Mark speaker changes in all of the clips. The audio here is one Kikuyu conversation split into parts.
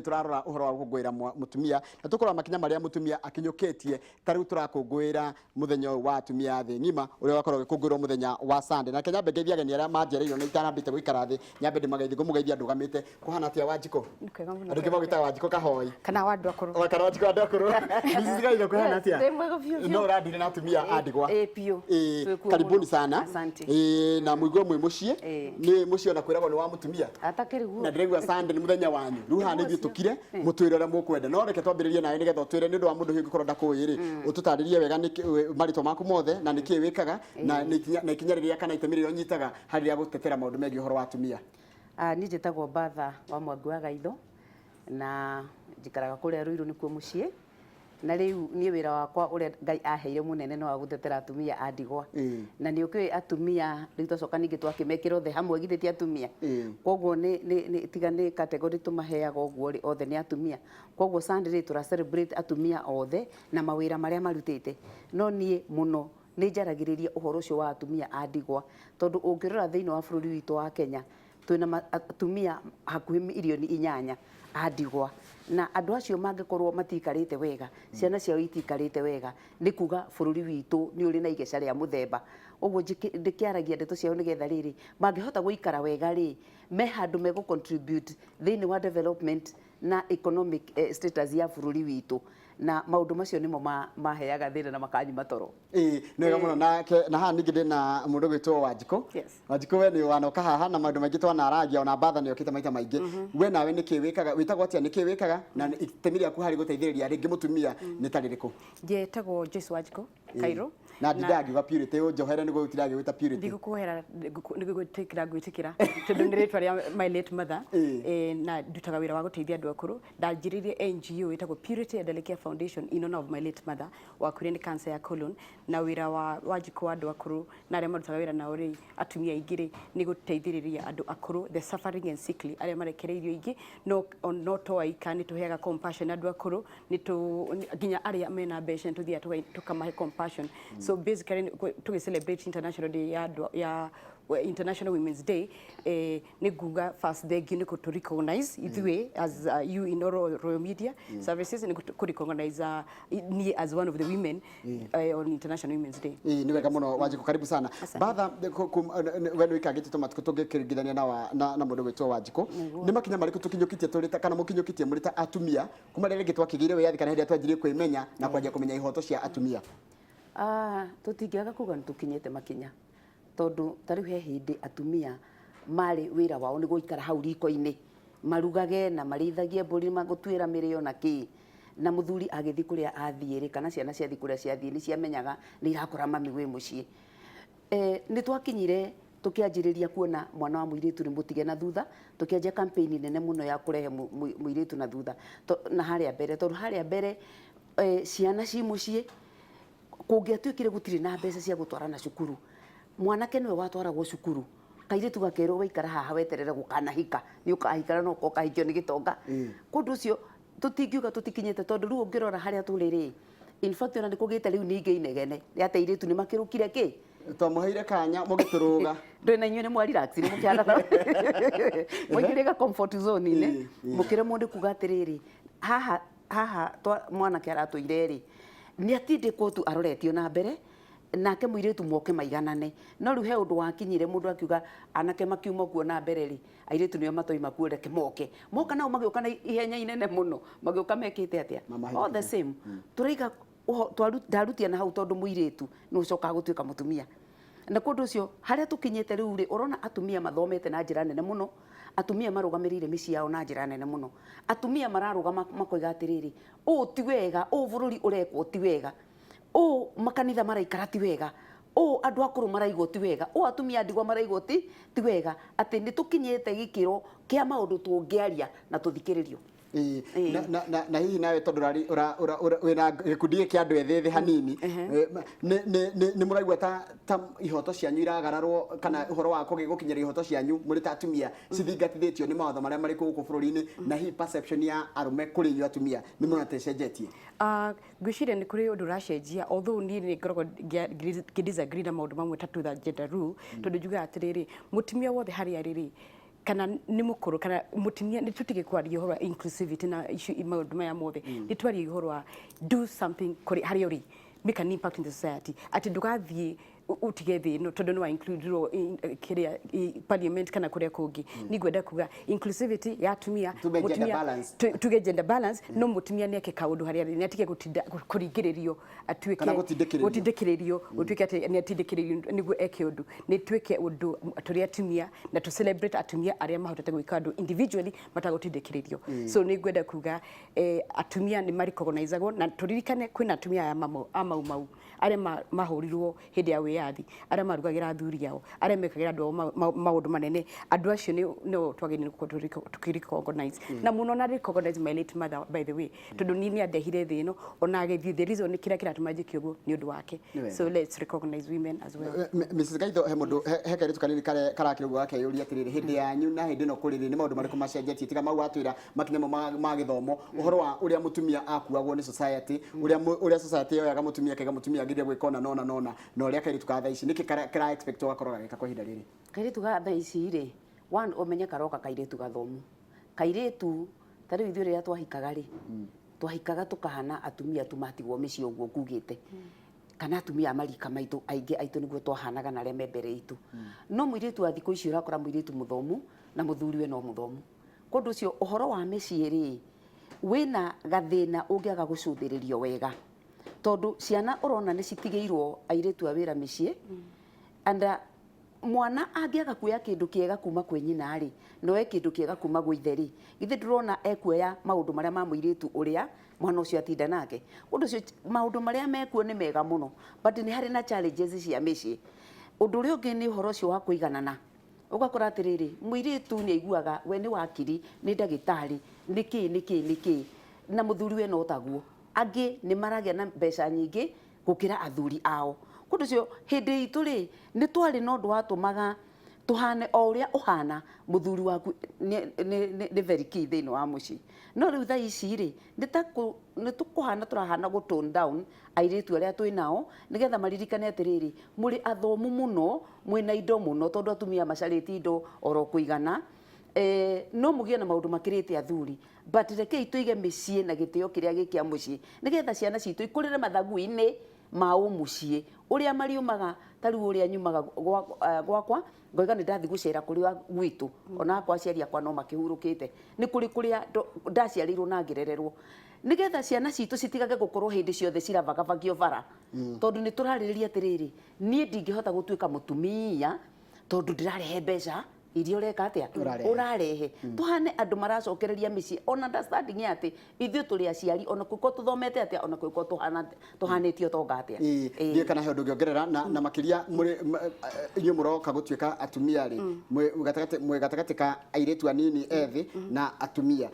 Speaker 1: Turarora uhoro wa gukungũĩra mũtumia na tũkũrora makinya marĩa mũtumia akinyũkĩtie. Ta rĩu tũrakũngũĩra mũthenya ũyũ wa atumia thĩ ng'ima, ũrĩa wakorwo ũgĩkũngũĩrwo mũthenya wa Sunday. Na nyambe ngeithie ageni arĩa manjereirwo, na itanambĩte gũikara thĩ nyambe ndĩmageithie. Ngũmũgeithia ndũgamĩte. Kũhana atĩa, Wanjikũ?
Speaker 2: Nĩ kwega mũno.
Speaker 1: Andũ aingĩ magwĩtaga Wanjikũ Kahoi.
Speaker 2: Kana wa andũ akũrũ.
Speaker 1: O, kana Wanjikũ andũ akũrũ. Mrs. Gaitho, kũhana atĩa?
Speaker 3: Ndĩ mwega biũ biũ.
Speaker 1: No ũrandire na atumia a ndigwa.
Speaker 3: Ĩ, biũ.
Speaker 1: Ĩ,
Speaker 3: Twĩ kuo
Speaker 1: karibuni
Speaker 3: mũno.
Speaker 1: sana.
Speaker 3: Asante.
Speaker 1: Ĩ, na mũigue mwĩ mũciĩ.
Speaker 3: Ĩ.
Speaker 1: Nĩ mũciĩ ona kwĩragwo nĩ wa mũtumia.
Speaker 3: Atakĩrĩ guo.
Speaker 1: Na ndĩraigua Sunday nĩ mũthenya wanyu. Rĩu haha nĩ ithuĩ tũkire mũtwĩre ũrĩa mũkwenda, no reke twambĩrĩrie nawe nĩgetha ũtwĩre, nĩ ũndũ wa mũndũ hihi ũngĩkorwo ndakũĩ rĩ, ũtũtarĩrie wega marĩtwa maku mothe na nĩkĩĩ wĩkaga na ikinya rĩrĩa kana itemi rĩrĩa ũnyitaga harĩ rĩa gũtetera maũndũ megiĩ ũhoro wa atumia.
Speaker 3: Ah, niĩ njĩtagwo Batha wa Mwangi wa Gaitho na njikaraga kũrĩa Ruiru, nĩkuo mũciĩ. Na rĩu niĩ wĩra wakwa ũrĩa Ngai aheire mũnene nĩ wa gũtetera atumia a ndigwa. Na nĩ ũkĩũĩ atumia rĩu twacoka ningĩ twakĩmekĩra othe hamwe, githĩ ti atumia? Koguo nĩ tiga nĩ category tũmaheaga ũguo rĩ, othe nĩ atumia. Koguo Sunday rĩ, tũra celebrate atumia othe na mawĩra marĩa marutĩte. No niĩ mũno nĩ njaragĩrĩria ũhoro ũcio wa atumia a ndigwa, tondũ ũngĩrora thĩinĩ wa bũrũri witũ wa Kenya, twĩna atumia hakuhĩ mirioni 8 a ndigwa, na andũ acio mangĩkorwo matiikarĩte wega, ciana ciao itiikarĩte wega, nĩ kuga bũrũri witũ nĩ ũrĩ na igeca rĩa mũthemba ũguo. Ndĩkĩaragia ndeto ciao nĩgetha rĩrĩ mangĩhota gũikara wega rĩ, me handũ megũ contribute thĩinĩ wa development na economic status ya bũrũri witũ. Na maũndũ macio nĩmo maheaga thĩna na makanyuma toro.
Speaker 1: Ĩĩ, nĩ wega mũno. Nake na haha ningĩ ndĩna mũndũ gwĩtwo Wanjikũ.
Speaker 2: Yes.
Speaker 1: Wanjikũ, we nĩ wanoka haha na maũndũ maingĩ twanaragia, ona Mbatha nĩ okĩte maita maingĩ. We nawe nĩ kĩĩ wĩkaga, wĩtagwo atĩa, nĩ kĩĩ wĩkaga, na itemi rĩaku harĩ gũteithĩrĩria rĩngĩ mũtumia nĩ ta rĩrĩkũ?
Speaker 2: Njĩtagwo Joyce Wanjikũ Kairũ.
Speaker 1: Na ndindaga Purity, ũnjohere nĩguo ũtiragĩgwĩta Purity.
Speaker 2: Ndigũkuohera, nĩgwĩtĩkĩra, ngwĩtĩkĩra tondũ nĩ rĩtwa rĩa my late mother. Na ndutaga wĩra wa gũteithia andũ akũrũ. Ndanjĩrĩirie NGO ĩtagwo Purity Elderly Care Foundation in honor of my late mother wakuire nĩ cancer ya colon. Na wĩra wa Wanjikũ wa andũ akũrũ na arĩa marutaga wĩra nao rĩ, atumia aingĩ rĩ, nĩ gũteithĩrĩria andũ akũrũ, the suffering and sickly, arĩa marekereirio aingĩ, no to aika. Nĩ tũheaga compassion andũ akũrũ, nĩ tũ nginya arĩa mena mbeca nĩ tũthiaga tũkamahe compassion. So basically tũgĩ celebrate International Day ya andũ ya International Women's Day, nĩ nguga first thank you nĩ kũ recognize ithuĩ as you in Royal Media Services, nĩ kũ recognize niĩ as one of the women on International Women's Day.
Speaker 1: Ĩĩ, nĩ wega mũno, Wanjikũ, karibu sana.
Speaker 2: Asante.
Speaker 1: Batha, we nĩ wĩkangĩte tũmatukũ tũngĩkĩringithania na mũndũ gwĩtwo Wanjikũ. Nĩ makinya marĩkũ tũkinyũkĩtie tũrĩ ta, kana mũkinyũkĩtie mũrĩ ta atumia, kuma rĩrĩa rĩngĩ twakĩgĩire wĩyathi kana hĩndĩ ĩrĩa twanjirie kwĩmenya na kwanjia kũmenya ihoto cia atumia?
Speaker 3: Ah, tũtingĩaga kuga nĩ tũkinyĩte makinya, tondũ ta rĩu he hĩndĩ atumia marĩ wĩra wao nĩ gũikara hau riko-inĩ, marugage na marĩithagie mbũri, magũtuĩra mĩrĩo na kĩ, na mũthuri agĩthiĩ kũrĩa athiĩ rĩ, kana ciana ciathiĩ kũrĩa ciathiĩ, nĩ ciamenyaga nĩ irakora mami wĩ mũciĩ. Nĩ twakinyire tũkĩanjĩrĩria kuona mwana wa mũirĩtu nĩ mũtige na thutha, tũkĩanjia campaign nene mũno ya kũrehe mũirĩtu na thutha na harĩa mbere, tondũ harĩa mbere ciana ci mũciĩ, kũngĩatuĩkire gũtirĩ na mbeca cia gũtwarana cukuru, mwanake nĩwe watwaragwo cukuru, kairĩtu gakerwo, "Waikara haha weterere gũkanahika, nĩ ũkahikara no ũkahikio nĩ gĩtonga." Kũndũ ũcio tũtingiuga tũtikinyĩte, tondũ rĩu ũngĩrora harĩa tũrĩ rĩ, in fact ona nĩ kũgĩte rĩu ningĩ inegene rĩa atĩ airĩtu nĩ makĩrũkire kĩ.
Speaker 1: Twamũheire kanya mũgĩtũrũga.
Speaker 3: Ndũĩ na inyuĩ nĩ mwa relax, nĩ mũkĩhana mũingĩrĩga comfort zone-inĩ, mũkĩremwo nĩ kuga atĩrĩrĩ, haha haha mwanake aratũire rĩ, nĩ atindĩkwo tu aroretio na mbere, nake mũirĩtu moke maiganane. No rĩu he ũndũ wakinyire mũndũ akiuga anake makiuma kuo na mbere rĩ, airĩtu nĩo matoima kuo, reke moke. Moka nao magĩũka na ihenya inene mũno, magĩũka mekĩte atĩa? All the same tũraiga ndarutia na hau, tondũ mũirĩtu nĩ ũcokaga gũtuĩka mũtumia. Na kũndũ ũcio harĩa tũkinyĩte rĩu rĩ, ũrona atumia mathomete na njĩra nene mũno, atumia marũgamĩrĩire mĩciĩ yao na njĩra nene mũno, atumia mararũgama makoiga atĩrĩrĩ, ũũ ti wega, ũũ bũrũri ũrekwo ti wega, ũũ makanitha maraikara ti wega, ũũ andũ akũrũ maraigwo ti wega, ũũ atumia a ndigwa maraigwo ti wega, atĩ nĩ tũkinyĩte gĩkĩro kĩa maũndũ tũngĩaria na tũthikĩrĩrio.
Speaker 1: Ĩĩ, na hihi nawe tondũ wĩna gĩkundi gĩkĩ kĩa andũ ethĩ thĩ hanini, nĩ mũraigua ta ihoto cianyu iragararwo, kana ũhoro wa gũkinyĩra ihoto cianyu mũrĩ ta atumia cithingatithĩtio nĩ mawatho marĩa marĩ gũkũ bũrũri-inĩ, na hihi perception ya arũme kũrĩ inyuĩ atumia nĩ mũrona ta ĩcenjetie?
Speaker 2: Ah, ngwĩciria nĩ kũrĩ ũndũ ũracenjia, although niĩ nĩ ngoragwo ngĩ disagree na maũndũ mamwe ta to the gender rule, tondũ njugaga atĩrĩrĩ, mũtumia wothe harĩa arĩ rĩ, Kana nĩ mũkũrũ kana mũtumia, nĩ tũtige kwaria ũhoro wa inclusivity na issue maũndũ maya mothe. Nĩ twarie ũhoro wa do something kũrĩ harĩa ũrĩ, make an impact in the society, atĩ ndũgathiĩ ũtige thĩ ĩno tondũ nĩ wa include kĩrĩa parliament kana kũrĩa kũngĩ. Nĩ ngwenda kuga inclusivity ya atumia.
Speaker 1: Tuge gender balance.
Speaker 2: Tuge gender balance, no mũtumia nĩ eke kaũndũ harĩa arĩ, nĩ atige gũtinda kũringĩrĩrio atuĩke
Speaker 1: Kana gũtindĩkĩrĩrio.
Speaker 2: Gũtindĩkĩrĩrio, gũtuĩke atĩ nĩ atindĩkĩrĩrio nĩguo eke ũndũ. Nĩ tuĩke ũndũ tũrĩ atumia na tũ celebrate atumia arĩa mahotete gwĩka ũndũ individually matagũtindĩkĩrĩrio. So nĩ ngwenda kuga atumia nĩ marecognizagwo, na tũririkane kwĩna atumia aya a Mau Mau, arĩa mahũrirwo hĩndĩ ya wĩyathi, arĩa marugagĩra athuri ao, arĩa mekagĩra andũ ao maũndũ manene. Andũ acio nĩ no twagĩrĩirwo gũkorwo tũkĩ-recognize na mũno, na recognize my late mother, by the way, tondũ niĩ nĩ andehire thĩ ĩno ona agĩthiĩ. The reason nĩ kĩrĩa kĩratũma njĩke ũguo nĩ ũndũ wake.
Speaker 1: Nĩ wega.
Speaker 2: So let's recognize women as well.
Speaker 1: Mrs. Gaitho, he mũndũ he kairĩtu kanini karakĩrĩ ũguo gakeyũria atĩrĩrĩ, hĩndĩ yanyu na hĩndĩ ĩno kũrĩ rĩ, nĩ maũndũ marĩkũ macenjetie, tiga mau watwĩra makinya ma gĩthomo, ũhoro wa ũrĩa mũtumia akuagwo nĩ society, ũrĩa society yoyaga mũtumia, kaiga mũtumia agĩrĩire gwĩka ũna nona nona, na ũrĩa kairĩtu ka thaa ici nĩkĩ kara expect gakorwo gagĩka kwa ihinda rĩrĩ?
Speaker 3: Kairĩtu ga thaa ici rĩ, one, ũmenye karoka kairĩtu gathomu. Kairĩtu ta rĩu, ithuĩ rĩrĩa twahikaga rĩ, twahikaga tũkahana atumia tu matigwo mĩciĩ ũguo ngugĩte, kana atumia a marika maitũ, aingĩ aitũ nĩguo twahanaga na arĩa me mbere itũ. No mũirĩtu wa thikũ ici, ũrakora mũirĩtu mũthomu na mũthuri we no mũthomu. Kũndũ ũcio ũhoro wa mĩciĩ rĩ, wĩna gathĩna ũngĩaga gũcũthĩrĩrio wega, tondũ ciana ũrona nĩ citigĩirwo airĩtu a wĩra mĩciĩ, and mwana angĩaga kuoya kĩndũ kĩega kuma kwĩ nyina rĩ, noe kĩndũ kĩega kuma gwĩ ithe rĩ, githĩ ndũrona ekuoya maũndũ marĩa ma mũirĩtu ũrĩa mwana ũcio atinda nake? Ũndũ ũcio maũndũ marĩa mekuo nĩ mega mũno, but nĩ harĩ na challenges cia mĩciĩ. Ũndũ ũrĩa ũngĩ nĩ ũhoro ũcio wa kũiganana. Ũgakora atĩrĩrĩ, mũirĩtu nĩ aiguaga we nĩ wakiri, nĩ ndagĩtarĩ, nĩ kĩ nĩ kĩ nĩ kĩ, na mũthuri we no taguo. Angĩ nĩ maragĩa na mbeca nyingĩ gũkĩra athuri ao. Kũndũ ũcio hĩndĩ itũ rĩ, nĩ twarĩ na ũndũ watũmaga tũhane o ũrĩa ũhana, mũthuri waku nĩ very key thĩinĩ wa mũciĩ. No rĩu thaa ici rĩ, nĩ ta nĩ tũkũhana tũrahana gũ tone down airĩtu arĩa twĩ nao, nĩgetha maririkane atĩrĩrĩ, mũrĩ athomu mũno, mwĩna indo mũno, tondũ atumia macarĩtie indo oro kũigana, no mũgĩe na maũndũ makĩrĩte athuri, but rekei tũige mĩciĩ na gĩtĩo kĩrĩa gĩ kĩa mũciĩ, nĩgetha ciana citũ ikũrĩre mathagu-inĩ ma ũmũciĩ ũrĩa mariumaga. Ta rĩu ũrĩa nyumaga gwakwa, ngoiga nĩ ndathiĩ gũcera kũrĩa gwitũ, ona akwa aciari akwa no makĩhurũkĩte, nĩ kũrĩ kũrĩa ndaciarĩirwo na ngĩrererwo, nĩgetha ciana citũ citigage gũkorwo hĩndĩ ciothe ciravagabagio bara, tondũ nĩ tũrarĩrĩria atĩrĩrĩ, niĩ ndingĩhota gũtuĩka mũtumia tondũ ndĩrarehe mbeca iria ũreka atĩa.
Speaker 1: Ũrarehe.
Speaker 3: Ũrarehe. Tũhane andũ maracokereria mĩciĩ ona understanding ya atĩ ithuĩ tũrĩ aciari, ona kũngĩkorwo tũthomete atĩa, ona kũngĩkorwo tũhanĩtie ũtonga atĩa.
Speaker 1: Ĩĩ, ndiũĩ kana he ũndũ ũngĩongerera na makĩria mũrĩ inyuĩ mũroka gũtuĩka atumia rĩ, mwĩ gatagatĩ ka airĩtu anini ethĩ na atumia.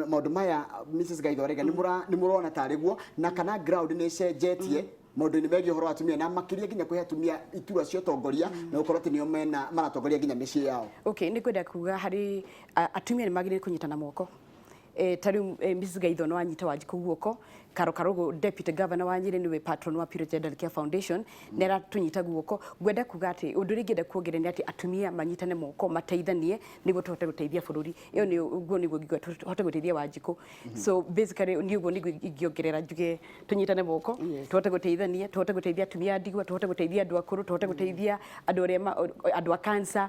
Speaker 1: Maũndũ maya Mrs. Gaitho araiga nĩ mũrona tarĩ guo, na kana ground nĩ ĩcenjetie maũndũ-inĩ megiĩ ũhoro wa atumia, na makĩria nginya kũhe atumia iturwa cia ũtongoria na gũkorwo atĩ nĩo mena maratongoria nginya mĩciĩ yao?
Speaker 2: Okay, nĩ ngwenda kuga harĩ atumia nĩ magĩrĩire kũnyitana moko. Ta rĩu Mrs. Gaitho no anyita Wanjikũ guoko. Karo Karugu, deputy governor wa Nyĩrĩ, nĩwe patron wa Purity Elderly Care Foundation, nĩ aratũnyita guoko. Ngwenda kuga atĩ ũndũ ũrĩa ingĩenda kuongerera nĩ atĩ atumia manyitane moko, mateithanie nĩguo tũhote gũteithia bũrũri. Ĩyo nĩ ũguo nĩguo ingĩuga tũhote gũteithia Wanjikũ. So basically nĩ ũguo nĩguo ingĩongerera, njuge tũnyitane moko, tũhote gũteithania, tũhote gũteithia atumia a ndigwa, tũhote gũteithia andũ akũrũ, tũhote gũteithia andũ arĩa andũ a cancer,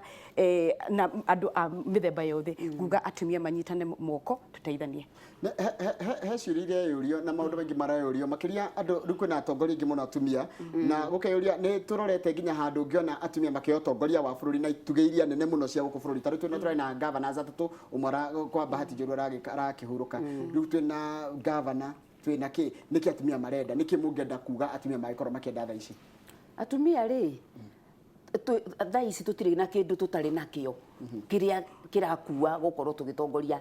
Speaker 2: na andũ a mĩthemba yothe. Nguga atumia manyitane moko, tũteithanie.
Speaker 1: He ciũria ireyũrio na maũndũ maingĩ mareyũrio, makĩria andũ rĩu kwĩna atongoria aingĩ mũno atumia, na gũkeyũria nĩ tũrorete nginya handũ ũngĩona atumia makĩoya ũtongoria wa bũrũri na itugĩ iria nene mũno cia gũkũ bũrũri. Ta rĩu twĩna tũrarĩ na governors atatũ, ũmwe kwa bahati njũru arakĩhurũka. Rĩu twĩna governor, twĩna kĩ, nĩkĩ atumia marenda, nĩkĩ mũngĩenda kuga atumia mangĩkorwo makĩenda thaa ici?
Speaker 3: Atumia rĩ, thaa ici tũtirĩ na kĩndũ tũtarĩ nakĩo kĩrĩa kĩrakua gũkorwo tũgĩtongoria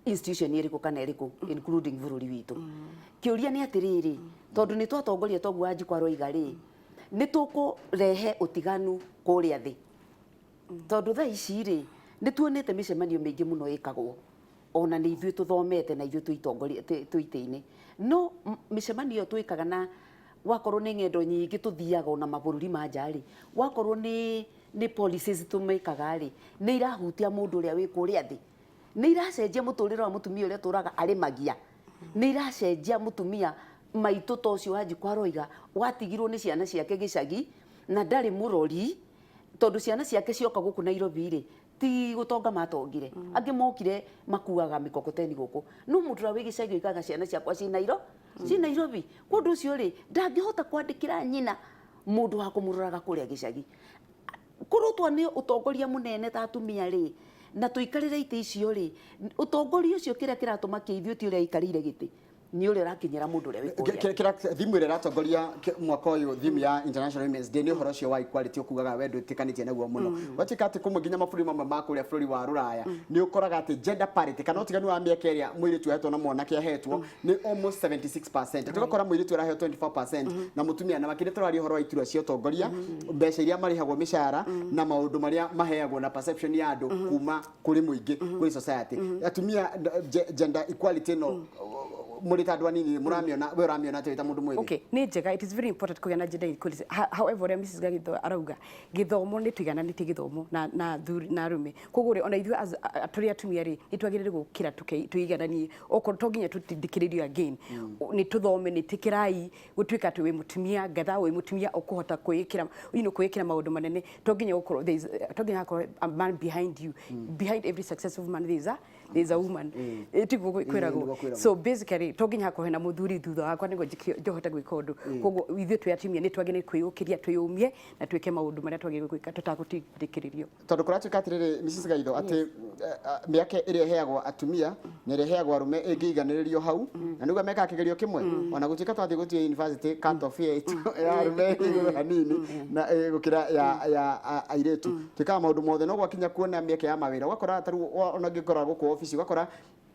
Speaker 3: institution ĩrĩkũ kana ĩrĩkũ, including bũrũri witũ. Kĩũria nĩ atĩrĩrĩ, tondũ nĩ twatongoria toguo Wanjikũ aroiga rĩ, nĩ tũkũrehe ũtiganu kũrĩa thĩ? Tondũ thaa ici rĩ, nĩ tuonete mĩcemanio mĩingĩ mũno ĩkagwo, ona nĩ ithuĩ tũthomete na ithuĩ twĩ itongoria, twĩ itĩ-inĩ, no mĩcemanio ĩyo twĩkaga, na wakorwo nĩ ng'endo nyingĩ tũthiaga ona mabũrũri ma nja rĩ, wakorwo nĩ Nĩ policies tũmĩkaga rĩ, nĩ irahutia mũndũ ũrĩa wĩ kũrĩa thĩ, nĩ iracenjia mũtũrĩre wa mũtumia ũrĩa tũraga arĩmagia, nĩ iracenjia mũtumia maitũ ta ũcio Wanjikũ aroiga watigirwo nĩ ciana ciake gĩcagi na ndarĩ mũrori, tondũ ciana ciake cioka gũkũ Nairobi rĩ, ti gũtonga matongire. Angĩ mokire makuaga mĩkokoteni gũkũ, no mũndũ ũrĩa wĩ gĩcagi oigaga ciana ciakwa ci Nairo ci Nairobi. Kwa ũndũ ũcio rĩ, ndangĩhota kwandĩkĩra nyina mũndũ wa kũmũroraga kũrĩa gĩcagi. Korwo twaneo ũtongoria mũnene ta atumia rĩ, na tũikarĩre itĩ icio rĩ, ũtongoria ũcio kĩrĩa kĩratũmakia ithuĩ ti ũrĩa aikarĩire gĩtĩ, nĩ ũrĩa ũrakinyĩra mũndũ ũrĩa wĩ kũrĩa.
Speaker 1: Kĩrĩa thimu ĩrĩa ĩratongoria mwaka ũyũ, thimu ya International Women's Day, nĩ ũhoro ũcio wa equality ũkugaga we ndwĩtĩkanĩtie naguo mũno. Gwatuĩka atĩ kũmwe nginya mabũrũri mamwe ma kũrĩa bũrũri wa Rũraya nĩ ũkoraga atĩ gender parity kana ũtiganu wa mĩaka ĩrĩa mũirĩtu ahetwo na mwanake ahetwo nĩ almost 76%. Tũgakora mũirĩtu araheo 24% na mũtumia, na makĩria tũraria ũhoro wa iturwa cia ũtongoria, mbeca iria marĩhagwo, mĩcara na maũndũ marĩa maheagwo na perception ya andũ kuma kũrĩ mũingĩ, kũrĩ society. Atumia, gender equality ĩno, mũrĩ ta andũ anini mũramĩona, we ũramĩona atĩ wĩ ta mũndũ mwĩthĩ?
Speaker 2: Okay, nĩ njega. It is very important kũgĩa na gender equality. However, ũrĩa Mrs. Gagitho arauga, gĩthomo nĩ tũigananĩtie gĩthomo na thuri na arũme. Koguo rĩ, ona ithuĩ as tũrĩ atumia rĩ, nĩ twagĩrĩire gũkĩra tũigananie. Okorwo to nginya tũtindĩkĩrĩrio again, nĩ tũthome, nĩ tĩkĩrai gũtuĩka atĩ wĩ mũtumia ngatha, wĩ mũtumia ũkũhota kwĩĩkĩra kwĩĩkĩra maũndũ manene. To nginya gũkorwo there is to nginya hakorwo a man behind you. Behind every successful man there is a woman. Tiguo kwĩragwo?
Speaker 1: Nĩguo kwĩragwo.
Speaker 2: So basically to nginya hakorwo hena mũthuri thutha wakwa nĩguo njohote gwĩka ũndũ. Koguo ithuĩ twĩ atumia nĩ twagĩrĩire kwĩyũkĩria, twĩyũmie na twĩke maũndũ marĩa twagĩrĩirwo gwĩka tũtagũtindĩkĩrĩrio.
Speaker 1: Tondũ kũratuĩka atĩrĩrĩ, Mrs. Gaitho, atĩ mĩaka ĩrĩa ĩheagwo atumia na ĩrĩa ĩheagwo arũme ĩngĩiganĩrĩrio hau na nĩguo mekaga kĩgerio kĩmwe, ona gũtuĩka twathiĩ gũtua university cut off ya ya arũme ĩ igũrũ hanini na gũkĩra ya airĩtu. Twĩkaga maũndũ mothe, no gwakinya kuona mĩeke ya mawĩra, ũgakora tarĩu ona ngĩkora gũkũ obici, ũgakora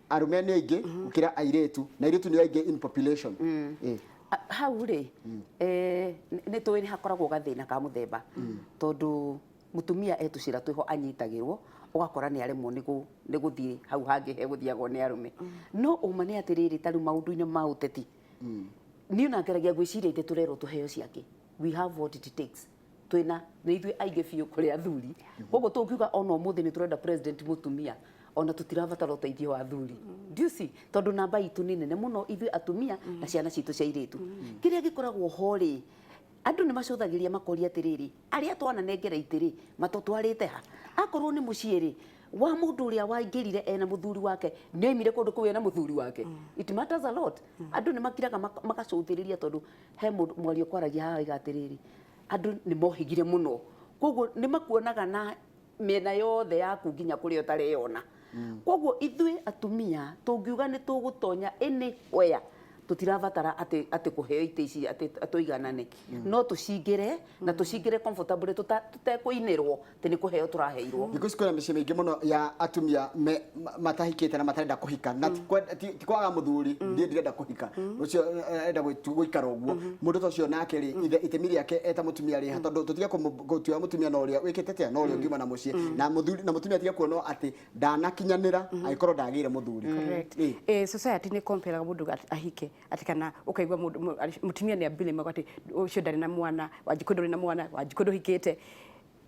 Speaker 1: arũme nĩ aingĩ gũkĩra airĩtu na airĩtu nĩ aingĩ in population.
Speaker 3: Hau rĩ, nĩ tũĩ nĩ hakoragwo gathĩna ka mũthemba, tondũ mũtumia e tũcĩra twĩho anyitagĩrwo, ũgakora nĩ aremwo nĩ gũthiĩ hau hangĩ hegũthiagwo nĩ arũme. No ũma nĩ atĩrĩrĩ, ta rĩu maũndũ-inĩ ma ũteti, niĩ ona ngeragia gwĩciria ithe tũrerwo tũheo ciake, we have what it takes. Twĩna nĩ ithuĩ aingĩ biũ kũrĩ athuri, koguo tũngiuga ona ũmũthĩ nĩ tũrenda president mũtumia, ona tũtirabatara ũteithio wa athuri. Do you see? Tondũ namba itũ nĩ nene mũno ithuĩ atumia na ciana citũ cia airĩtu. Kĩrĩa gĩkoragwo ho rĩ, andũ nĩ macũthagĩria makoria atĩrĩrĩ, arĩa twananengera itĩ rĩ, matũtwarĩte ha? Akorwo nĩ mũciĩ rĩ, wa mũndũ ũrĩa waingĩrire ena mũthuri wake, nĩ oimire kũndũ kũu ena mũthuri wake. It matters a lot. Andũ nĩ makiraga magacũthĩrĩria, tondũ he mũndũ mwario kwaragia haha oiga atĩrĩrĩ, andũ nĩ mohĩgire mũno, koguo nĩ makuonaga na mĩena yothe yaku nginya kũrĩa ũtareyona. Koguo ithuĩ atumia tũngiuga nĩ tũgũtonya anywhere, tũtirabatara atĩ kũheo itĩ ici atĩ tũiganane, no tũcingĩre na tũcingĩre comfortably tũtekũinĩrwo atĩ nĩ kũheo tũraheirwo.
Speaker 1: Thikũ ici kwĩna mĩciĩ mĩingĩ mũno ya atumia matahikĩte na matarenda kũhika, na ti kwaga mũthuri, ndiĩ ndirenda kũhika, ũcio arenda gũikara ũguo. Mũndũ ta ũcio nake rĩ, itemi rĩake eta mũtumia rĩ ha? Tondũ tũtige gũtua mũtumia na ũrĩa wĩkĩte atĩa na ũrĩa ũngiuma na mũciĩ na mũthuri, na mũtumia atige kuonwo atĩ ndanakinyanĩra angĩkorwo ndagĩire mũthuri.
Speaker 2: Correct. Society nĩ compelaga mũndũ ahike, atĩ kana ũkaigua mũndũ mũtumia nĩ abilemagwo atĩ ũcio ndarĩ na mwana, Wanjikũ ndũrĩ na mwana, Wanjikũ ndũhikĩte.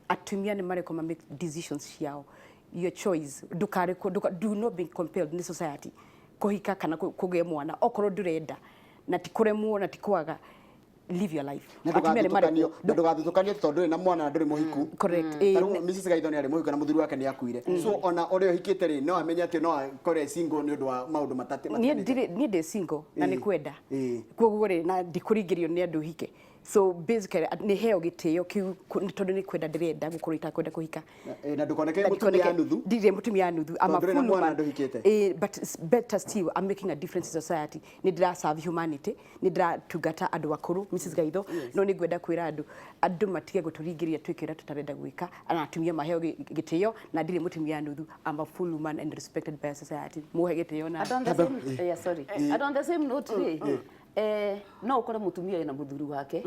Speaker 2: Atumia nĩ marekwo ma make decisions ciao. Your choice. Ndũkarekwo, do not be compelled nĩ society kũhika kana kũgĩa mwana okorwo ndũrenda, na ti kũremwo na ti kwaga. Live your life.
Speaker 1: Na
Speaker 2: Atumia nĩ
Speaker 1: ndũgathutũkanio
Speaker 2: marekwo.
Speaker 1: Na ndũgathutũkanio tondũ ndũrĩ na mwana na ndũrĩ mũhiku.
Speaker 2: Correct.
Speaker 1: Ta rĩu Mrs. Gaitho nĩ arĩ mũhiku na mũthuri wake nĩ akuire, so ona ũrĩa ũhikĩte rĩ, no amenye atĩ no akore single nĩ ũndũ wa maũndũ matate
Speaker 2: Niĩ
Speaker 1: matiganĩte.
Speaker 2: ndirĩ, niĩ ndĩ single na nĩ kwenda. Koguo rĩ, na ndikũringĩrio nĩ andũ hike. So basically nĩ heo gĩtĩo kĩu nĩ tondũ nĩ kwenda ndĩrenda gũkorwo itakwenda kũhika.
Speaker 1: Na ndũkoneke mũtumia nuthu.
Speaker 2: Ndirĩ mũtumia nuthu. I'm a
Speaker 1: Tondũ ndũrĩ na
Speaker 2: full
Speaker 1: mwana,
Speaker 2: woman.
Speaker 1: ndũhikĩte.
Speaker 2: But better still, I'm making a difference in society. Nĩ ndĩra serve humanity, nĩ ndĩratungata andũ akũrũ, Mrs. Gaitho. No nĩ ngwenda kwĩra andũ matige gũtũringĩrĩria twĩke ũrĩa tũtarenda gwĩka, na atumia maheo gĩtĩo, na ndirĩ mũtumia nuthu. I'm a full woman and respected by society. Muhe gĩtĩo na
Speaker 3: And on the same, yeah, sorry. And on the same note rĩ, no ũkore mũtumia wĩna mũthuri wake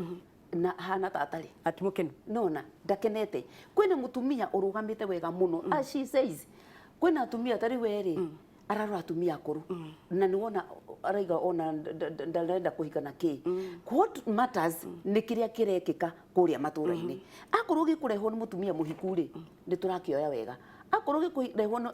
Speaker 3: na hana ta atarĩ
Speaker 2: ati mũkenu.
Speaker 3: Nona ndakenete. Kwĩna mũtumia ũrũgamĩte wega mũno, as she says, kwĩna atumia tarĩ we rĩ. Ararora atumia akũrũ na nĩ wona araiga ona ndarenda kũhika na kĩ. What matters nĩ kĩrĩa kĩrekĩka kũrĩa matũra-inĩ. Akorwo gĩkũrehwo nĩ mũtumia mũhiku rĩ, nĩ tũrakĩoya wega. Akorwo gĩkũrehwo nĩ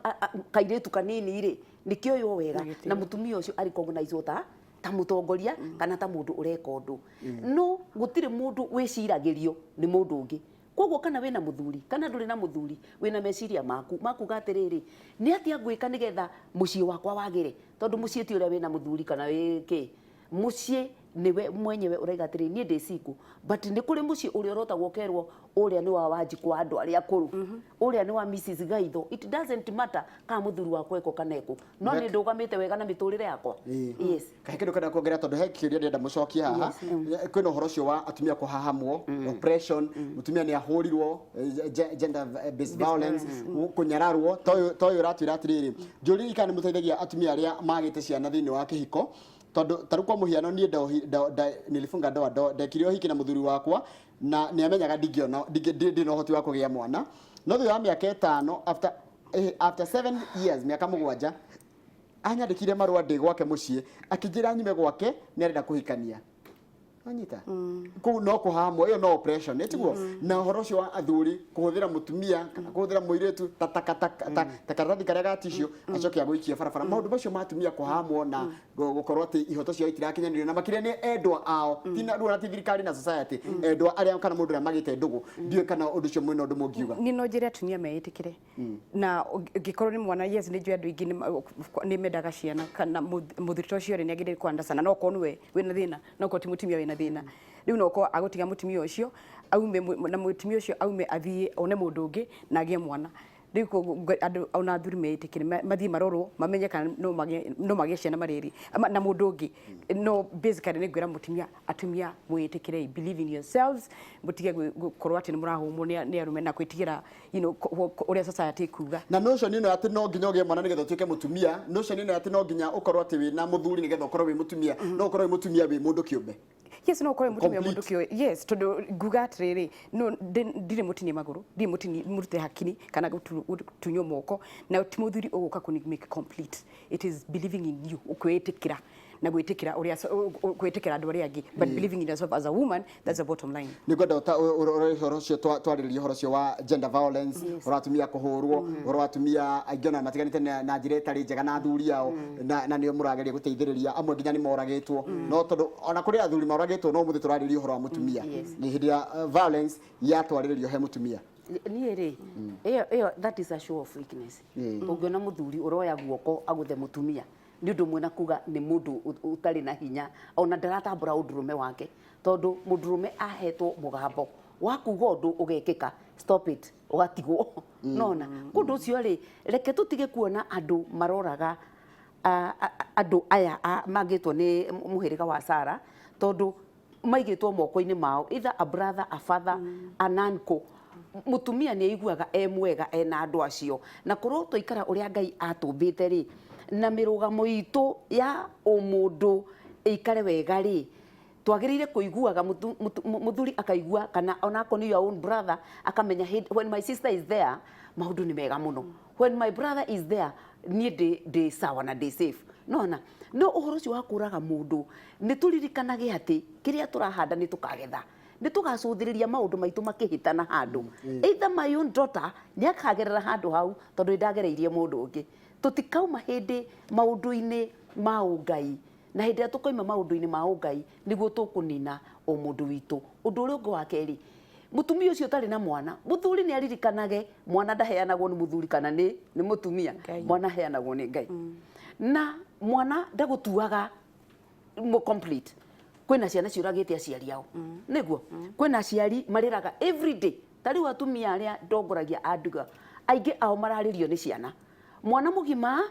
Speaker 3: kairĩtu kanini rĩ, nĩ kĩoywo wega na mũtumia ũcio arecognizewo ta mũtongoria kana ta mũndũ ũreka ũndũ. No gũtirĩ mũndũ wĩciragĩrio nĩ mũndũ ũngĩ. Koguo kana wĩna mũthuri kana ndũrĩ na mũthuri, wĩna meciria maku makuga atĩrĩrĩ, nĩ atĩa ngwĩka nĩgetha mũciĩ wakwa wagĩre? Tondũ mũciĩ ti ũrĩa wĩna mũthuri kana wĩ kĩ, mũciĩ nĩwe mwenyewe ũraiga atĩrĩrĩ, niĩ ndĩ single, but nĩ kũrĩ mũciĩ ũrĩa ũrotagwo ũkerwo ũrĩa nĩ wa Wanjikũ wa andũ arĩa akũrũ, ũrĩa nĩ wa Mrs Gaitho. It doesn't matter kana mũthuri wakwa eko kana eko, no nĩ ndũgamĩte wega na mĩtũrĩre yakwa. Yes.
Speaker 1: Kahe kĩndũ kenda kuongerera, tondũ he kĩũria ndĩrenda mũcokie haha. Kwĩna ũhoro ũcio wa atumia kũhahamwo, oppression, mũtumia nĩ ahũrirwo, gender based violence, kũnyararwo. Ta ũyũ ũratwĩra atĩrĩrĩ, njũria kana nĩ mũteithagia atumia arĩa magĩte ciana thĩinĩ wa kĩhiko, tondũ ta rĩu kwa mũhiano niĩ nilifunga ndoa, ndekire ũhiki na mũthuri wakwa na nĩ amenyaga ndingĩona ndĩ na ũhoti wa kũgĩa mwana, no thutha wa mĩaka 5, after 7 years, mĩaka 7, anyandĩkire marũa ndĩ gwake mũciĩ akĩnjĩra nyume gwake, nĩ arenda kũhikania. Anyita kũu no kũhamwo, ĩyo no oppression ĩtiguo. Na ũhoro ũcio wa athuri kũhũthĩra mũtumia kana kũhũthĩra mũirĩtu ta takataka ta karatathi karĩa ga tissue acoke agũikie barabara, maũndũ macio ma atumia kũhamwo na gũkorwo atĩ ihoto ciao itirakinyanĩrio, na makĩria nĩ endwa ao, ti na rĩu ti thirikari na society, endwa arĩa kana mũndũ ũrĩa magĩte ndũgũ. Ndiũĩ kana ũndũ ũcio mwĩna ũndũ mũngiuga.
Speaker 2: Niĩ no njĩre atumia meĩtĩkĩre na ũngĩkorwo nĩ mwana, yes, nĩ njũĩ andũ aingĩ nĩ mendaga ciana, kana mũthuri ta ũcio rĩ, nĩ agĩrĩire kũ-understand, na okorwo nĩwe wĩna thĩna, no okorwo ti mũtumia wĩna thĩna, rĩu no okorwo agũtiga mũtumia ũcio aume na mũtumia ũcio aume athiĩ one mũndũ ũngĩ na agĩe mwana. Rĩu andũ ona athuri meĩtĩkĩre mathiĩ marorwo mamenye kana no magĩe ciana marĩ erĩ na mũndũ ũngĩ. No basically nĩ ngwĩra mũtumia, atumia mwĩĩtĩkĩrei, believe in yourselves, mũtige gũkorwo atĩ nĩ mũrahũmwo nĩ arũme na gwĩtigĩra ũrĩa society ĩkuga.
Speaker 1: Na notion ĩno atĩ no nginya ũgĩe mwana nĩgetha ũtuĩke mũtumia, notion ĩno atĩ no nginya ũkorwo atĩ wĩna mũthuri nĩgetha ũkorwo wĩ mũtumia, no ũkorwo wĩ mũtumia wĩ mũndũ kĩũmbe.
Speaker 2: Yes, no ũkorwo wĩ mũtumia
Speaker 1: Complete.
Speaker 2: mũndũ kĩũmbe, yes, tondũ nguga atĩrĩrĩ, no ndirĩ mũtinie magũrũ, ndirĩ mũtini mũrute hakiri kana gũtunywo moko, na ti mũthuri ũgũka kũni make complete. It is believing in you, kwĩĩtĩkĩra na gwĩtĩkĩra ũrĩa gwĩtĩkĩra andũ arĩa angĩ, but believing in yourself as a woman, that's the bottom line.
Speaker 1: Nĩ ngwenda ũhoro ũcio twarĩrĩria, ũhoro ũcio wa gender violence, ũhoro wa atumia kũhũrwo, ũhoro wa atumia aingĩ ona matiganĩte na njĩra ĩtarĩ njega na athuri ao, na nĩo mũrageria gũteithĩrĩria. Amwe nginya nĩ moragĩtwo, no tondũ ona kũrĩ athuri moragĩtwo, no ũmũthĩ tũrarĩrĩria ũhoro wa mũtumia, nĩ hĩndĩ ya violence yatwarĩrĩrio he mũtumia.
Speaker 3: Niĩ rĩ, ĩyo that is a show of weakness. Ũngĩona mũthuri ũroya guoko agũthe mũtumia, nĩ ũndũ ũmwe na kuga nĩ mũndũ ũtarĩ na hinya, ona ndaratambũra ũndũrũme wake, tondũ mũndũrũme ahetwo mũgambo wa kuga ũndũ ũgekĩka, stop it, ũgatigwo. Nona kũndũ ũcio rĩ, reke tũtige kuona andũ maroraga andũ aya mangĩtwo nĩ mũhĩrĩga wa Sara, tondũ maigĩtwo moko-inĩ mao, either a brother, a father, an uncle. Mũtumia nĩ aiguaga e mwega ena andũ acio, na korwo twaikara ũrĩa Ngai atũmbĩte rĩ, na mĩrũgamo itũ ya ũmũndũ ĩikare wega rĩ, twagĩrĩire kũiguaga mũthuri akaigua, kana onakorwo nĩ your own brother, akamenya when my sister is there, maũndũ nĩ mega mũno, when my brother is there, niĩ ndĩ sawa na ndĩ safe. Nona no ũhoro ũcio wa kũraga mũndũ, nĩ tũririkanage atĩ kĩrĩa tũrahanda nĩ tũkagetha, nĩ tũgacũthĩrĩria maũndũ maitũ makĩhĩtana handũ. Either my own daughter nĩ akagerera handũ hau, tondũ nĩ ndagereirie mũndũ ũngĩ. Tũtikauma hĩndĩ maũndũ-inĩ ma ũngai, na hĩndĩ ĩrĩa tũkoima maũndũ-inĩ ma ũngai nĩguo tũkũnina ũmũndũ witũ. Ũndũ ũrĩa ũngĩ wa kerĩ, mũtumia ũcio ũtarĩ na mwana, mũthuri nĩ aririkanage mwana ndaheanagwo nĩ mũthuri kana nĩ mũtumia.
Speaker 2: Ngai.
Speaker 3: Mwana aheanagwo nĩ Ngai, na mwana ndagũtuaga complete. Kwĩna ciana ciũragĩte aciari ao, nĩguo kwĩna aciari marĩraga every day. Ta rĩu atumia arĩa ndongoragia a nduga, aingĩ ao mararĩrio nĩ ciana. Mwana mũgima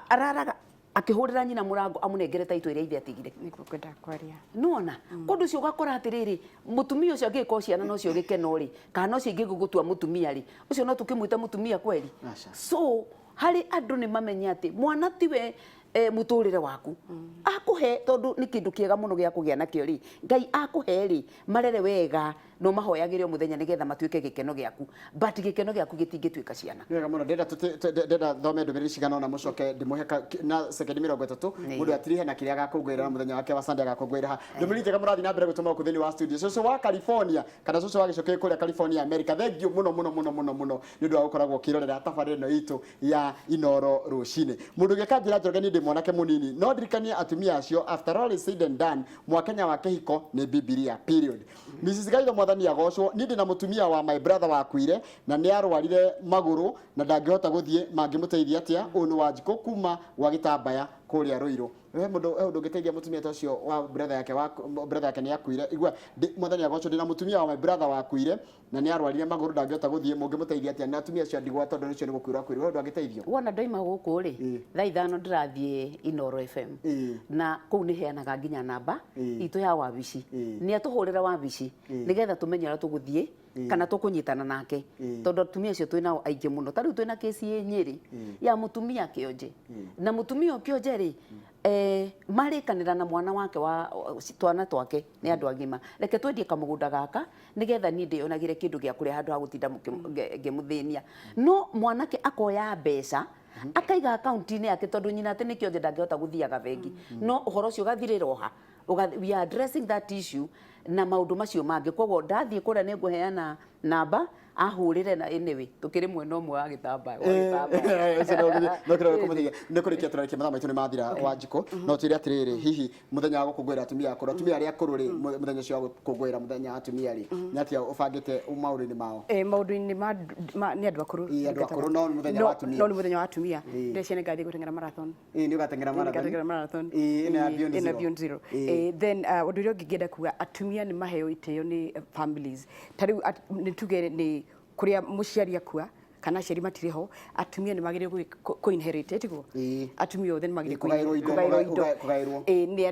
Speaker 3: araraga akĩhũrĩra nyina mũrango amũnengere taitũ ĩrĩa ithe atigire.
Speaker 2: Nĩguo ngwendaga kwaria.
Speaker 3: Nona kũndũ ũcio ũgakora atĩrĩrĩ, mũtumia ũcio angĩgĩkorwo ciana nocio gĩkeno rĩ, kana nocio ingĩgũgũtua mũtumia rĩ, ũcio no tũkĩmwĩte mũtumia kweri?
Speaker 1: Aca.
Speaker 3: So harĩ andũ nĩ mamenye atĩ mwana tiwe mũtũrĩre waku akũhe, tondũ nĩ kĩndũ kĩega mũno gĩa kũgĩa nakĩo rĩ, Ngai akũhe rĩ, marere wega. No mahoyagĩre o mũthenya nĩgetha matuĩke gĩkeno gĩaku, but gĩkeno gĩaku gĩtingĩtuĩka ciana.
Speaker 1: Nĩ wega mũno. Ndĩrenda thome ndũmĩrĩri cigana ũna, mũcoke ndĩmũhe na sekendi 30, mũndũ atirihe na kĩrĩa agakũngũĩra mũthenya wake wa Sunday agakũngũĩra ha. Ndũmĩrĩri njega mũrathiĩ na mbere gũtũma gũkũ thĩinĩ wa studio. Cũcũ wa California kana cũcũ wa gĩcukĩ kũrĩa California, America, thank you mũno mũno mũno mũno mũno nĩ ũndũ wa gũkoragwo ũkĩrorera tabarĩra ĩno itũ ya Inoro rũcinĩ. Mũndũ ũngĩ kanjĩra Njoroge, niĩ ndĩ mwanake mũnini, no ndirikanie atumia acio, after all is said and done, mwakenya wa kĩhiko nĩ Bibilia, period. Mrs Gaitho, mwathani agocwo. Niĩ ndĩ na mũtumia wa my brother wakuire na nĩ arwarire magũrũ na ndangĩhota gũthiĩ, mangĩmũteithia atĩa? Ũyũ nĩ Wanjikũ kuma gwa Gĩtambaya kũrĩa Rũirũ. He mũndũ, he ũndũ ũngĩteithia mũtumia ta ũcio wa brother yake, wa brother yake nĩ akuire? Igua, mwathani agocwo, ndĩ na mũtumia wa my brother wakuire na nĩ arwarire magũrũ, ndangĩhota gũthiĩ, mũngĩmũteithia atĩa? Na atumia acio a ndigwa, tondũ ũcio nĩ gũkuĩrwo akuĩrwo, he ũndũ angĩteithio?
Speaker 3: Wona ndoima gũkũ rĩ, thaa 5 ndĩrathiĩ Inoro FM, na kũu nĩ heanaga nginya namba itũ ya wabici. Nĩ atũhũrĩra wabici nĩgetha tũmenye ũrĩa tũgũthiĩ kana tũkũnyitana nake, tondũ atumia acio twĩ nao aingĩ mũno. Ta rĩu twĩna kesi ĩ Nyĩrĩ ya mũtumia kĩonje, na mũtumia ũyũ kĩonje rĩ, marĩkanĩra na mwana wake wa twana twake nĩ andũ agima, reke twendie kamũgũnda gaka nĩgetha niĩ ndĩyonagĩre kĩndũ gĩa kũrĩa handũ ha gũtinda ngĩmũthĩnia. No mwanake akoya mbeca akaiga akaunti-inĩ yake, tondũ nyina atĩ nĩ kĩonje, ndangĩhota gũthiaga bengi. No ũhoro ũcio ũgathirĩra oha. We are addressing that issue na maũndũ macio mangĩ. Koguo ndathiĩ kũrĩa nĩ ngũheana namba ahũrĩre, na anyway tũkĩrĩ mwena ũmwe wa gĩtambaya, wa gĩtambaya.
Speaker 1: No kĩrĩa kũmũteithia nĩ kũrĩkia, tũrarĩkia, mathaa maitũ nĩ mathira. Wanjikũ, no twĩre atĩrĩrĩ, hihi mũthenya wa gũkũngũĩra atumia akũrũ, atumia arĩa akũrũ rĩ, mũthenya ũcio wa gũkũngũĩra mũthenya wa atumia rĩ, nĩ atĩa ũbangĩte maũndũ-inĩ mao?
Speaker 2: Maũndũ-inĩ ma nĩ andũ akũrũ.
Speaker 1: Ĩĩ, andũ akũrũ, no nĩ mũthenya wa atumia.
Speaker 2: No nĩ mũthenya wa atumia. Ndeciria nĩ ngathiĩ gũteng'era marathon.
Speaker 1: Ĩĩ, nĩ ũgateng'era marathon.
Speaker 2: Ngateng'era marathon.
Speaker 1: Ĩĩ, ĩno ya Beyond
Speaker 2: Ĩno ya
Speaker 1: Zero.
Speaker 2: Beyond Zero. Then ũndũ ũrĩa ũngĩ ngĩenda kuga, atumia nĩ maheo itĩo nĩ families. Ta rĩu nĩ tuge nĩ kũrĩa mũciari akua kana aciari matirĩ ho, atumia nĩ magĩrĩirwo kũ inherit, tiguo?
Speaker 1: Ĩĩ.
Speaker 2: Atumia othe nĩ magĩrĩirwo
Speaker 1: Kũgaĩrwo indo,
Speaker 2: kũgaĩrwo indo.
Speaker 1: Kũgaĩrwo.
Speaker 2: Ĩĩ, nĩ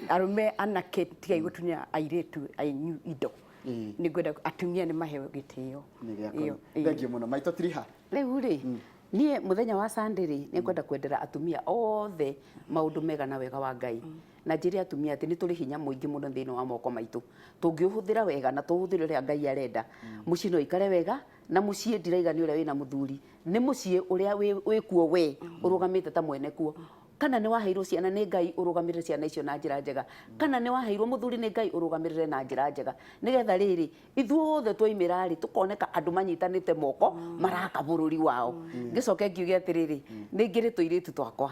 Speaker 2: arũme anake, tigai gũtunya airĩtu anyu indo. Nĩ ngwenda atumia nĩ maheo gĩtĩo.
Speaker 1: Nĩ gĩa
Speaker 2: Ĩyo,
Speaker 1: kũrũ.
Speaker 2: ĩĩ.
Speaker 1: Thank you mũno. Maitũ Tiriha.
Speaker 3: Rĩu rĩ, niĩ mũthenya wa Sunday rĩ, nĩ ngwenda kwendera atumia othe maũndũ mega na wega wa Ngai, na njĩre atumia atĩ nĩ tũrĩ hinya mũingĩ mũno thĩinĩ wa moko maitũ. Tũngĩũhũthĩra wega na tũũhũthĩre ũrĩa Ngai arenda, mũciĩ no ikare wega. Na mũciĩ ndiraiga nĩ ũrĩa wĩna mũthuri, nĩ mũciĩ ũrĩa wĩkuo we ũrũgamĩte ta mwene kuo. Kana nĩ waheirwo ciana nĩ Ngai, ũrũgamĩrĩre ciana icio na njĩra njega. Kana nĩ waheirwo mũthuri nĩ Ngai, ũrũgamĩrĩre na njĩra njega, nĩgetha rĩrĩ ithuothe twoimĩra rĩ, tũkoneka andũ manyitanĩte moko maraka bũrũri wao. Ngĩcoke ngiuge atĩrĩrĩ, nĩ ngĩrĩ tũirĩtu twakwa,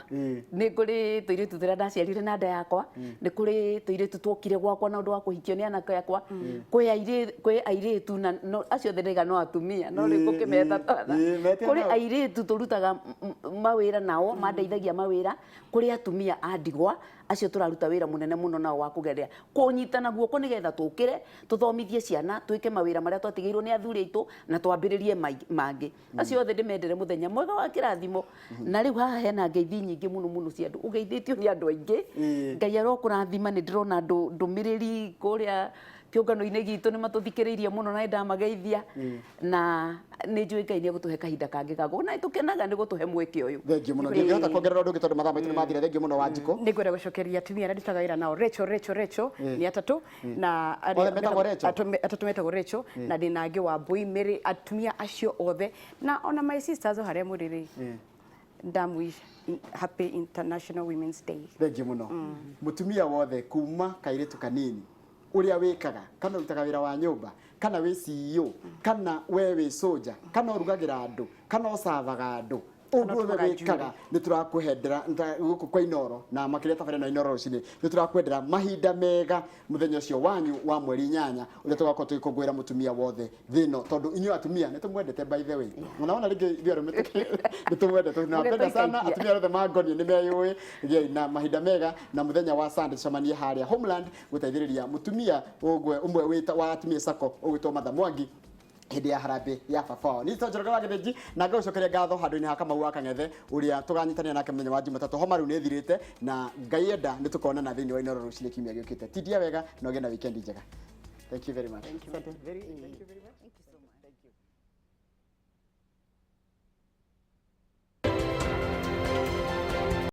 Speaker 3: nĩ kũrĩ tũirĩtu tũrĩa ndaciarire na nda yakwa, nĩ kũrĩ tũirĩtu twokire gwakwa na ũndũ wa kũhikio nĩ anake akwa, kwĩ airĩtu na no, acio othe ndaiga no atumia, no rĩu ngũkĩmeta twana.
Speaker 1: Mete
Speaker 3: Kũrĩ
Speaker 1: nao.
Speaker 3: Airĩtu tũrutaga mawĩra nao, mandeithagia mawĩra. Kũrĩ atumia a ndigwa acio tũraruta wĩra mũnene mũno nao wa kũgeria kũnyitana guoko nĩgetha tũkĩre, tũthomithie ciana, twĩke mawĩra marĩa twatigĩirwo nĩ athuri aitũ na twambĩrĩrie mangĩ. Acio othe ndĩmendere mũthenya mwega wa kĩrathimo. Na rĩu haha hena ngeithi nyingĩ mũno mũno cia andũ, ũgeithĩtio nĩ andũ aingĩ. Ngai arokũrathima. Nĩ ndĩrona ndũmĩrĩri kũrĩa kĩũngano-inĩ gitũ, nĩ matũthikĩrĩirie mũno na nĩ ndamageithia, na nĩ njũĩ Ngai nĩ egũtũhe kahinda kangĩ ga na nĩ tũkenaga nĩ gũtũhe mweke ũyũ.
Speaker 1: Thank you mũno. Ndingĩhota kuongerera ũndũ ũngĩ tondũ mathaa maitũ nĩ mathira. Thank you mũno, Wanjikũ.
Speaker 2: Nĩ ngwenda gũcokeria atumia arĩa ndutaga wĩra nao, Rachel, Rachel, Rachel, nĩ atatũ na
Speaker 1: Othe metagwo Rachel?
Speaker 2: Atatũ metagwo Rachel, na ndĩ na angĩ wa Mbui Mary. Atumia acio othe na ona my sisters o harĩa mũrĩ rĩ, ndamwish happy International Women's Day.
Speaker 1: Thank you mũno. Mũtumia wothe kuma kairĩtu kanini ũrĩa wĩkaga, kana ũrutaga wĩra wa nyũmba, kana wĩ CEO, kana we wĩ soja, kana ũrugagĩra andũ, kana ũcavaga andũ, ũguo wothe
Speaker 2: ũtumaga.
Speaker 1: Wĩkaga, nĩ tũrakũhendera gũkũ kwa Inoro na makĩria tabarĩra na Inoro rũcinĩ, nĩ tũrakwendera mahinda mega mũthenya ũcio wanyu wa mweri 8 ũrĩa tũgakorwo tũgĩkũngũĩra mũtumia wothe thĩ ĩno, tondũ inyuĩ atumia nĩ tũmwendete. By the way, unaona rĩngĩ ithuĩ arũme nĩ tũmwendete, tunawapenda sana.
Speaker 3: Mũgĩtũikaikia.
Speaker 1: Atumia othe mangonie nĩ meyũĩ. Gĩai na mahinda mega, na mũthenya wa Sunday tũcemanie harĩa Homeland gũteithĩrĩria mũtumia ũmwe ũmwe wa atumia sacco ũgwĩtwo Martha Mwangi hĩndĩ ya harambĩ ya baba wao. Niĩ Njoroge wa Gĩthĩnji na ngagũcokeria ngatho handũ-inĩ ha Kamau wa Kang'ethe ũrĩa tũganyitanĩra nake mũthenya wa Jumatatũ. Homa rĩu nĩ ĩthirĩte, na Ngai enda nĩ tũkonana thĩinĩ wa Inoro rũcinĩ kiumia gĩũkĩte. Tindia wega na ũgĩe na weekend njega. Thank you very much. Thank you very, thank you very much.